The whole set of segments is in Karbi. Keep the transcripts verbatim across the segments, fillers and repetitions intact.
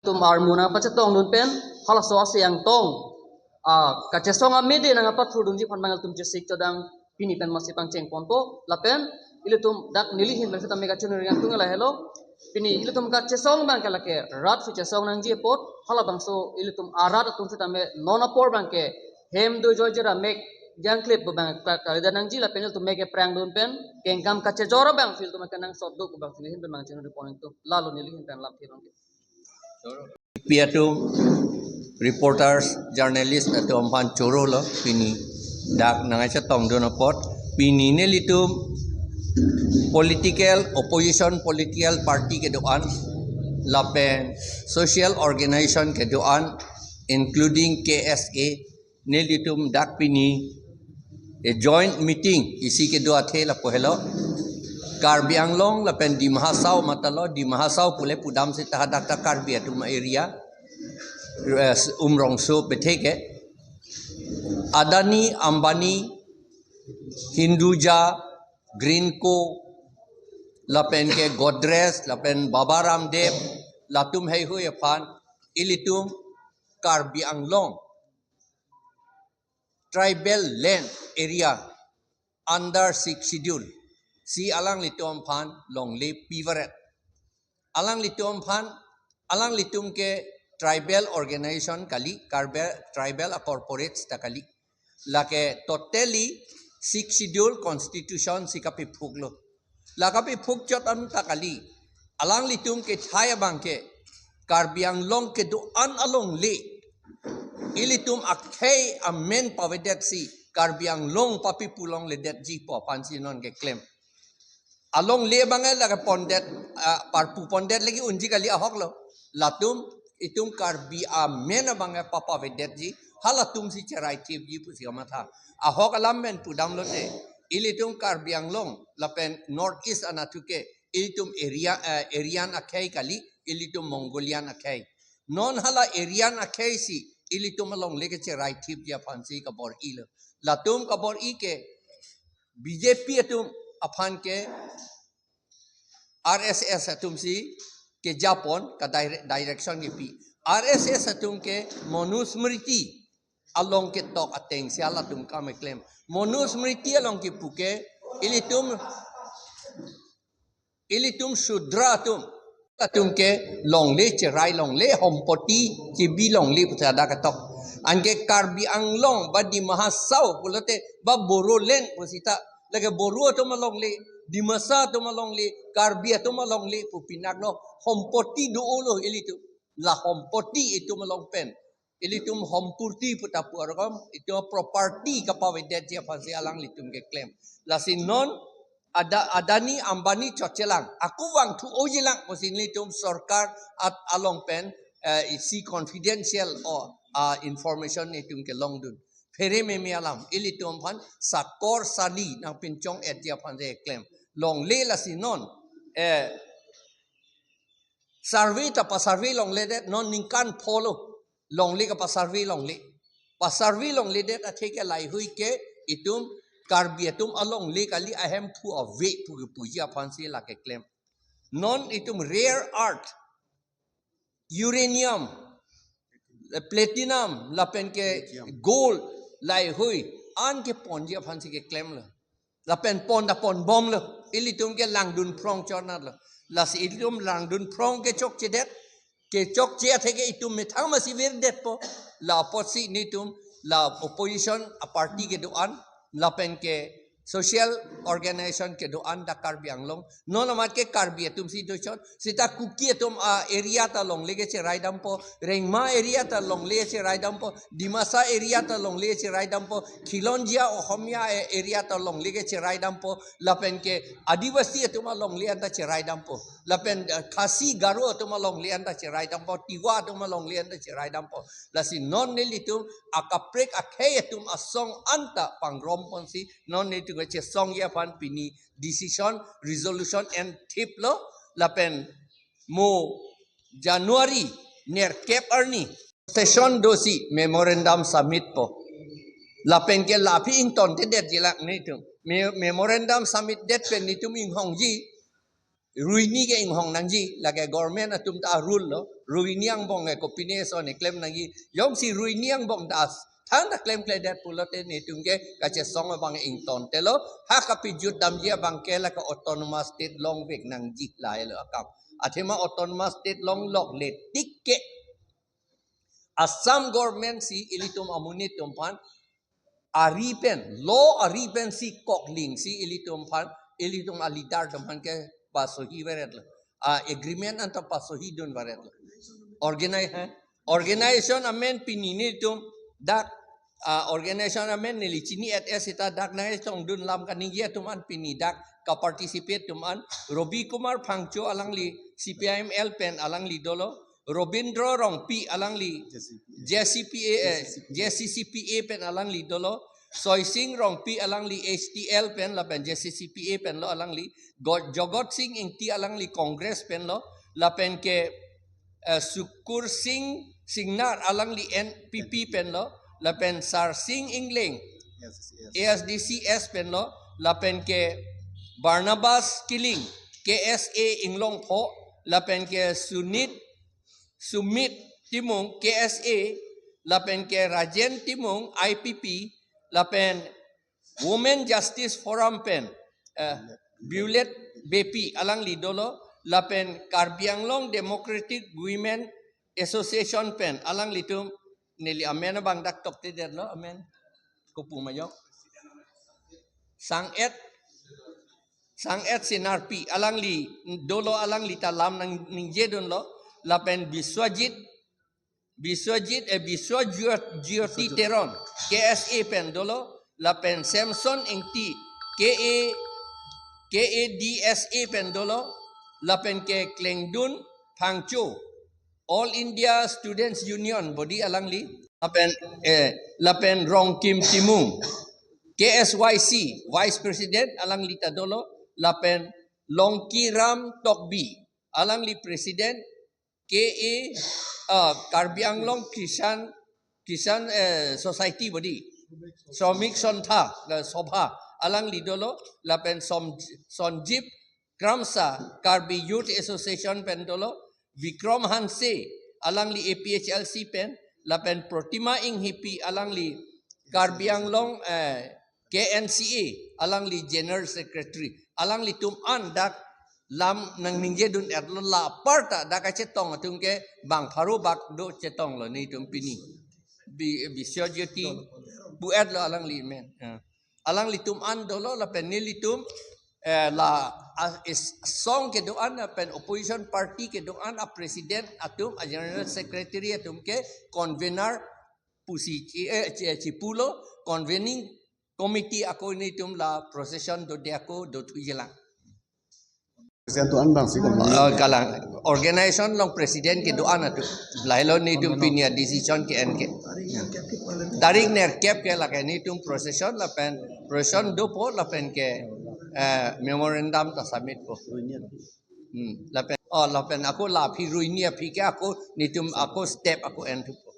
tum armu nangpachetongdun pen halaso ase angtong, ah, kachesong amede nangpathurdunji aphan abang ilitum chesik chodang pini pen masi pangcheng ponpo lapen ilitum dak neli ahin pen setame kachiningri angtung lahelo. Pini ilitum kachesong abangke lake rat si chesong nangji apot, halabangso ilitum arat atum setame non apor abangke hem do joy jera mek jangklip abang ka-, kalida nangji lapen ilitum mek eprangdun pen kengkam kachejor abang ilitum akan nangsot do abang neli ahin pen abang chiningri pon angtung, lalo neli ahin pen lamthe abangke. Pi atum reporters, journalist atum aphan choro lo pini dak nangchetongdun apot. Pini nelitum political, opposition political party kedo-an lapen social organization kedo-an, including K S A, nelitum dak pini a joint meeting isi kedo athe lapu helo. Karbi Anglong lapen Dima Hasao matalo, Dima Hasao pule pudam seta hadak ta Karbi atum area, eh, Umrongso betheke. Adani, Ambani, Hinduja, Greenko, lapen ke Godrej, lapen Baba Ramdev, latum heihui aphan ilitum Karbi Anglong tribal land area under Sixth Schedule si alanglitum aphan longle pivaret. Alanglitum aphan, alanglitum ke tribal organization kali, tribal, tribal a corporates ta kali. Lake totally Sixth Schedule constitution si kapiphuklo. La kapiphuk chot anta kali. Alanglitum kethai abangke Karbi Anglong kedo-an alongle ilitum akhei amen pavedetsi Karbi Anglong papipu longledetji pu aphansi non keklem. Alongle abang lake pondet, ah, parpu pondet lagi unji kali ahok lo. Latum itum Karbi amen abang papavedetji, halatum si cheraithipji pusi kamatha. Ahok alam pen pudam lote, ilitum Karbi Anglong lapen North East anatthu ke ilitum area, eh, Aryan akhei kali, ilitum Mongolian akhei. Non hala Aryan akhei si ilitum alongle kecheraithipji aphansi kabor-ilo. Latum kabor-i ke B J P atum aphan ke R S S atum si kejapon ka dire-, direction kepi. R S S atum ke Manusmriti along ketok atengsi halatum kam keklem. Manusmriti along kepu ke ilitum, ilitum Shudra atum, atum ke longle cherai longle, hompoti chebi longle pu ta dak ketok. Anke Karbi Anglong ba Dima Hasao pulote ba Bodoland pu seta, lake Bodo atum alongle, Dimasa atum alongle, Karbi atum alongle pu pinaklo, hompoti do-olo ilitum. La hompoti itum along pen ilitum hompoti pu ta pu arokom, itum property kapavedetji aphansi alanglitum keklem. Lasi non Ada-, Adani, Ambani chotchelang, ako vangthu-ojilang pusi nelitum sorkar at along pen, eh, isi confidential o, ah, information nelitum kelongdun. Phere meme alam, ilitum aphan sakor sali nangpinchong-etji aphansi keklem. Longle lasi non, eh, survey ta pasurvey longledet, non ningkan pholo longle kapasurvey longle. Pasurvey longledet athe ke laheihui ke itum Karbi atum alongle kali, ahemphu ave pu kepuji aphansi lake klem. Non itum rare earth, uranium, platinum, lapen ke gold, laheihui an keponji aphansi keklemlo. Lapen pon ta ponbomlo. Ilitum ke langdun phrong chonatlo. Lasi ilitum langdun phrong kechokchedet, kechokche athe ke itum methang masi virdetpo. La apotsi nelitum, la opposition a party kedo-an, lapen ke social organization kedo-an dak Karbi Anglong, non amat ke Karbi atum si dochot, seta Kuki atum a area ta longle kecheraidampo, Rengma area ta longle cheraidampo, Dimasa area ta longle cheraidampo, Khilonjia Ohomia a-, area ta longle kecheraidampo, lapen ke Adivasi atum alongle anta cheraidampo, lapen, eh, Khasi Garo atum alongle anta cheraidampo, Tiwa atum alongle anta cheraidampo. Lasi non nelitum akaprek akhei atum asong anta pangromponsi non nelitum kechesongji aphan pini decision, resolution enthiplo, lapen mo January nerkep arni session dosi memorandum submit po. Lapen ke la aphi ingtontedetji lang nelitum. Me-, memorandum submit det pen nelitum inghongji, ruini ke inghong nangji, lake government atum ta rule lo. Ruini angbong ke kopine ason keklem nangji, jongsi ruini angbong das than ta klemkledet pulote netum ke kachesong abang ingtontelo, ha kapejut damji abang ke la ke autonomous state longvek nangji lahelo akam. Athema autonomous state longlokle tik ke Assam government si ilitum amonit atum aphan ari pen, law ari pen si koklingsi ilitum aphan, ilitum aleader atum aphan ke pasohi varetlo. A agreement anta pasohidun varetlo. Organize, eh? Organization amen pini netum dak, ah, organization amen neli chini-et-e seta dak nangchongdun lam kaningje atum an pini dak kaparticipate atum an Robi Kumar Phangcho alangli C P I M L pen alangli dolo, Robindro Rongpi alangli J C P A, eh, J C C P A pen alangli dolo, Soising Rongpi alangli H T L pen lapen J C C P A penlo alangli, Go-, Jogot Sing Ingti alangli Congress penlo, lapen ke, eh, Sukur Sing Singnar alangli N P P penlo, lapen Sar Sing Ingleng A S D C S penlo, lapen ke Barnabas Killing K S A Inglongpho, lapen ke Sunit Sumit Timung K S A, lapen ke Rajen Timung I P P, lapen Women Justice Forum pen, eh, Violet Beypi alangli dolo, lapen Karbi Anglong Democratic Women Association pen alanglitum, neli amen abang dak toktedetlo, amen kopu ma jok. Sang-et, Sang-et Senarpi alangli dolo, alangli ta lam nangningjedunlo, lapen Biswajit, Biswajit, eh, Biswajyoti Teron K S A pen dolo, lapen Samson Ingti K A, K A D S A pen dolo, lapen ke Klengdun Phangcho All India Students Union body alangli, lapen, eh, lapen Rongkim Timung K S Y C Vice President alangli ta dolo, lapen Longkiram Tokbi alangli President K A, ah, Karbi Anglong Christian, Christian, eh, Society body, Shromik Santha, eh, Sabha alangli dolo, lapen Som-, Sonjib Kramsa Karbi Youth Association pen dolo, Vikram Hanse alangli A P H L C pen, lapen Protima Inghipi alangli Karbi Anglong, eh, K N C A alangli General Secretary, alanglitum an dak lam nangningjedun-etlo, la apar ta dak kachetong atum ke bang pharo bak do chetonglo netum pini. Bi-, Biswajyoti pu-etlo alangli men. Ya. Alanglitum an dolo lapen nelitum, eh, la, a, is, song kedo-an lapen opposition party kedo-an a president atum, a general secretary atum ke convener pusi chi-, eh, chi-, chipulo, convening committee ako netum la procession dode ako dothuijelang. President do-an abang si ko ma? Oh, kalang. Organization along president kedo-an atum. Lahelo netum pini a decision ke-en ke. Tarik nerkep ke lake netum procession lapen procession dopo lapen ke, eh, memorandum ta submit po. Hmm, lapen, oh, lapen ako la aphi ruini aphi ke ako netum ako step ako enthupo.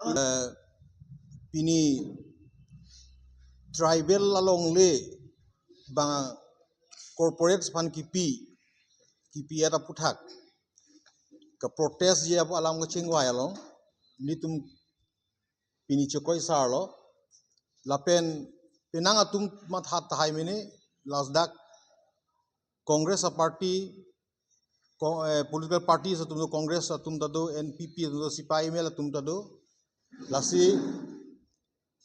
Eh, pini tribal alongle bang corporates aphan kipi, kipi-et aputhak kaprotestji apu alam kachingvai along netum pini chekroi sarlo, lapen penang atum matha tahai mene, lasi dak Congress a party, ko-, eh, political parties atum do, Congress atum ta do, N P P atum do, C P I M L atum ta do, lasi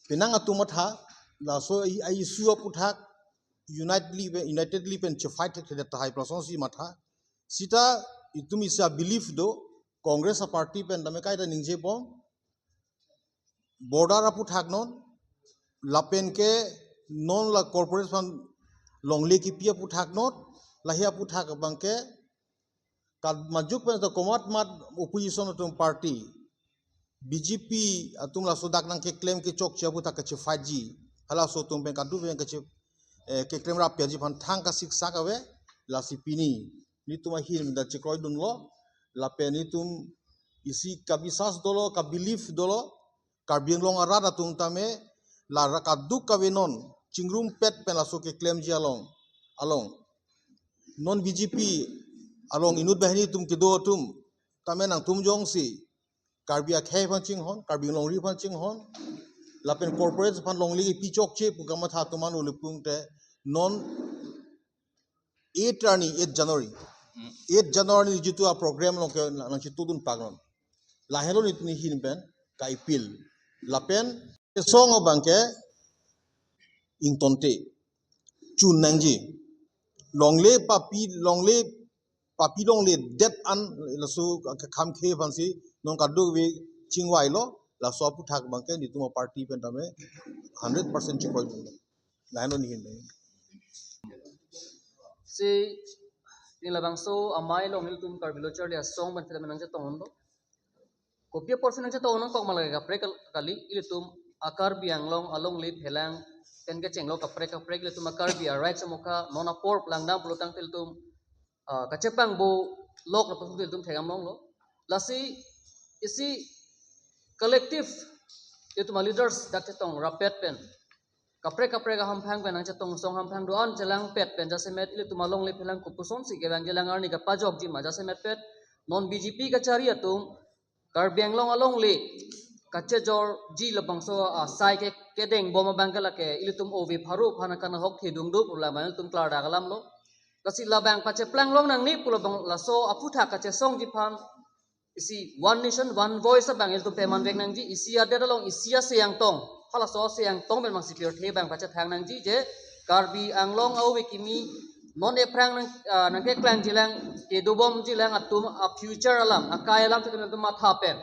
penang atum matha, laso i, a issue aputhak unitedly, unitedly pen chefight thekthedet tahai pu lasonsi matha. Seta itum isi a belief do, Congress a party pen tame kaita ningjebom, border aputhak non, lapen ke non la corporates aphan longle kipi aputhak non, lahei aputhak abang ke, kad majuk pen ta komat mat opposition atum party, B J P atum laso dak nangkeklem kechokche aputhak kachefight ji, halaso atum pen kadu pen kache, eh, keklem rap-ji aphan thang kasiksak ave, lasi pini netum ahin da chekroidunlo, lapen netum isi kabisas dolo, kabelief dolo, Karbi Anglong arat atum tame la ra kaduk kave non chingrumpet pen laso keklemji along, along. Non B J P along inut banghini atum kedo atum, tame nangtum jongsi Karbi akhei aphan chinghon, Karbi longri aphan chinghon, lapen corporate aphan longle pichokche pu kamatha atum an uli pute non eight arni, eight January. Eight January jitu a program along ke nangchitudun pagnon. Lahelo nit nihin pen ka-appeal. Lapen song abang ke ingtonte chun nangji. Longle papi, longle papi longledet an laso akam khei aphansi non kadokave chingvailo, laso aphuthak abang ke nitum a-party pen tame hundred percent chingvai. Lahelo nihin pen. Si, ne labangso amei along nelitum Karbi Lo Charli Asong pen film nangchetong unlo. Kopi apotsi nangchetong un kok ma lake kaprek kal-, kali, ilitum a-Karbi Anglong alongle phelang pen kechenglo kaprek kaprek, ilitum a-Karbi a-rights amokha non apor langdam pulotangte ilitum, ah, kachepangbo lok lapuson ilitum thekdam longlo. Lasi isi collective ilitum a-leaders dak chetong rapet pen kaprek kaprek ahamphang pen nangchetong song hamphang do-an chelangpet pen jasemet ilitum alongle phelang kopusonsi kevang chelang arni kapajokji ma jasemet pet non B J P kachari atum Karbi Anglong alongle kachejorji labangso asai ke kedengbom abang ke lake ilitum ove pharo aphan akan ahok thedung do pu labang ilitum klardak alamlo. Lasi labang pacheplang long nangne pu labang laso aphuthak kachesongji aphan isi One Nation One Voice abang ilitum pemanvek nangji, isi adet along isi aseng tong. Halaso aseng tong pen abangsi pirthe abang pachethang nangji je Karbi Anglong a-ove kimi non aphrang nang, ah, nangkeklangjilang, kedobomjilang atum a-future alam, akai alam sitame ilitum matha pen.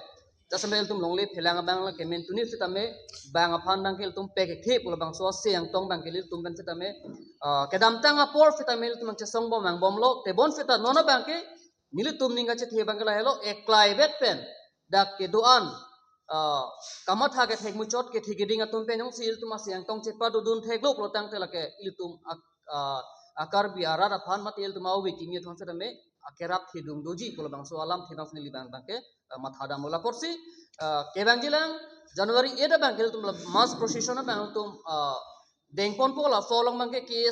Jasemet ilitum longle phelang abang lake mentuni sitame bang aphan abang ke ilitum pekekhe pu labangso aseng tong abang ke ilitum pen sitame, ah, kedamtang apor sitame ilitum nangchesongbom vangbomlo, tebon sita non abang ke nelitum ning kachethe abang ke lahelo, eklai bet pen dak kedo-an, ah, kamatha kethek muchot kethe keding atum pen jongsi ilitum aseng tong chepadodun theklo pulotangte lake ilitum ak-, ah, a-Karbi arat aphan mate ilitum a-ove kimi atum sitame akerap thedung doji pu labangso alamthe abangsi neli abang abang ke, ah, mathadamlo. Lapusi, ah, kevangjilang January eight abang ke ilitum la mass procession abang ilitum, ah, dengponpo, laso along abang ke K S